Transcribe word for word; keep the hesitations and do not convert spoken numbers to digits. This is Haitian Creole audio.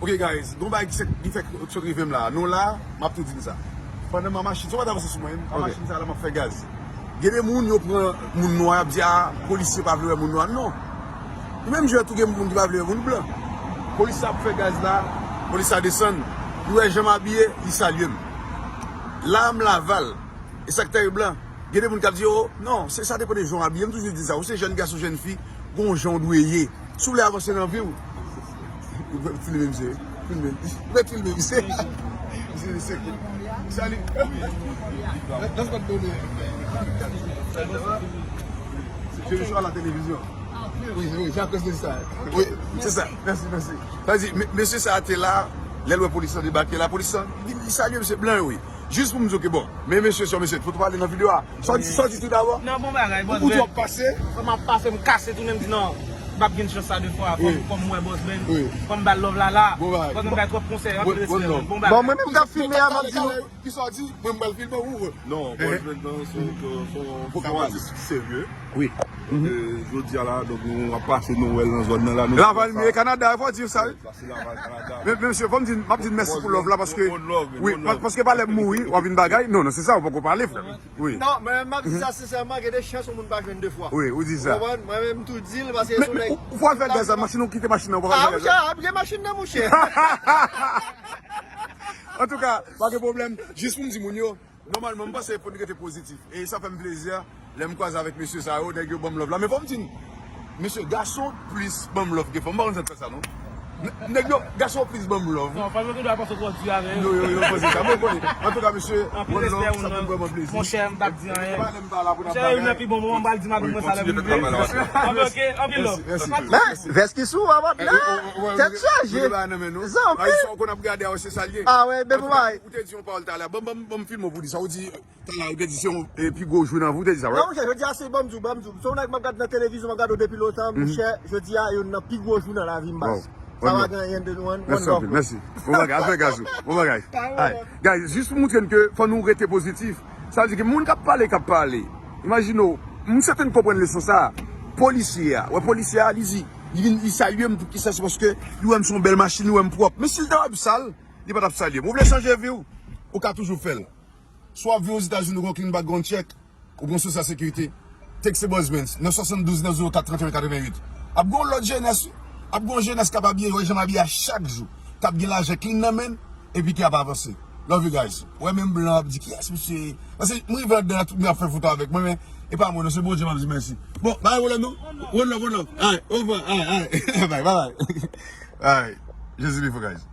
Ok guys, gon bagay ki se- ki fèk sot rive m la. Nou la, m ap tou di n sa. Pandan m an machin, se w pa t avanse sou mwen, m an machin sa la m ap fè gaz. Gen de moun yo pran moun nwa, y ap di a polisye pa vle wè moun nwa. Non. Li menm jan tou gen moun ki pa vle wè moun blan. Polis la ap fè gaz la, polis la desann, li wè jan m abiye, li salye m. La m Laval. E sa k tèyib lan, gen de moun k ap di, oh, non, se sa depann de jan w abiye. M toujou di sa, ou se jèn gason, jèn fi, gon jan w dwe ye. Si w vle avanse nan vi w, filme misye, filme, mèt filme misye. Misye, misye. Salut. Dans votre bonheur. Je le joue à la télévision. Oui, oui, c'est à cause de ça. Oui, c'est ça. Merci, merci. Sa di, mesye sa a te la, lè l wè polis la debake, la polis la, li salye misye blan, wi. Jis pou m di, ok, bon, men mesye, sè, mesye, foto pale nan videyo a. Sa w di, sa w di tou dabò? Non, bon bagay, bòs. Ou di w ap pase? Kòman ap pase, m kase tounen, m di non. M p ap gen chans sa de fwa. Fò m, fò m wè bòs Ben. Fò m ba l love la la. Bon bagay. Bòs Ben bay twòp konsèy, anpil respè. Bon bagay. Bon, mwen menm k ap filme a, m ap di nou. Kisa w di? Mwen, m pral filme ou. Non, bòs Ben nan se yon, se yon, se yon atis ki serye. Wi. Jodi a la, donk nou ap pase Nwèl nan zòn nan la. Laval, Kanada, fò di sa, wi. Pase Laval, Kanada. Men, men mesye, fò m di, m ap di n mèsi pou love la, paske, wi, paske pa lè m mouri, w ap vin bagay. Non, non, se sa, ou poko pale, frè. Wi. Non, men m ap di sa sensèman, gen de chans yon moun pa jwenn de fwa. Wi, ou di sa. Ou konprann? Mwen menm tou di l, paske se yon nèg. Ou fò al fè gaz la, machin ou kite machin nan, ou pa ka fè gaz la. Ah, mouche, ap gen machin nan, mouche. Antouka, pa gen pwoblèm. Jis pou m di moun yo, nòmalman, m panse fò n rete pozitif. E sa fè m plezi lè m kwaze avèk mesye sa yo, nèg yo ban m love la. Men fò m di n, mesye, gason plis ban m love ke fanm. M pa konn sa k fè sa, non. N-, nèg yo, gason plis ban m love. Non, fanm yo gen dwa panse w twò di avè yo. Yo, yo, yo panse sa. Mwen konnen. Antouka, mesye, one love, sa fè m vrèman plezi. Monchè, m p ap di anyen. Monchè, youn nan pi bon moman, m pral di madanm mwen sa lè m rive. Anpil, ok, anpil love. Men, vès ki sou, papa, tèt chaje. Zanmi. Ou konn ap gade a, se sa l ye. Ah, wè, bèl pou bagay. Ou te di yon pawòl talè. Ban m, ban m, ban m filme w pou di sa. Ou di, talè, ou te di se yon, e, pi gwo jou nan vi w, ou te di sa, right? Non, monchè, jodi a se, ban m di w, ban m di w. Se yon nèg m ap gade nan televizyon, m ap gade w depi lontan, monchè, jodi a, youn nan pi gwo jou nan lavi m, baz. Sa pa gen anyen de nou, one love. Mèsi anpil, mèsi. Bon bagay, al fè gaz ou. Bon bagay. Ay, guys, jis pou montre n ke fò nou rete pozitif. Sa vle di ke moun k ap pale, k ap pale. Imajine w, m sèten konprann leson sa a. Polisye a, wè polisye a, li di, li vin, li salye m, poukisa? Se paske li wè m se yon bèl machin, li wè m pwòp. Men si l ta wè m sal, li pa t ap salye m. Ou vle chanje vi w? Ou ka toujou fè l. Si w ap viv Ozetazini, ou gen yon clean background check, ou gen yon Social Security, tekste Buzz Benz nan swasanndouz nèf zewo kat trannteyen katrevennuit. Ap gen yon lòt jenès, wi. Ap gen yon jenès k ap abiye, wè jan m abiye a chak jou. K ap gen lajan clean nan men l, epi ki ap avanse. Love you guys. Wè menm blan ap di, kiyès misye? Paske m rive anndan la, tout moun ap fè foto avèk mwen, men e pa mwen, non, se Bondye m ap di mèsi. Bon, bay wòl non. One love, one love. Alright, over. Alright, alright. Bye, bye, bye. Alright. Jezi bifo, guys.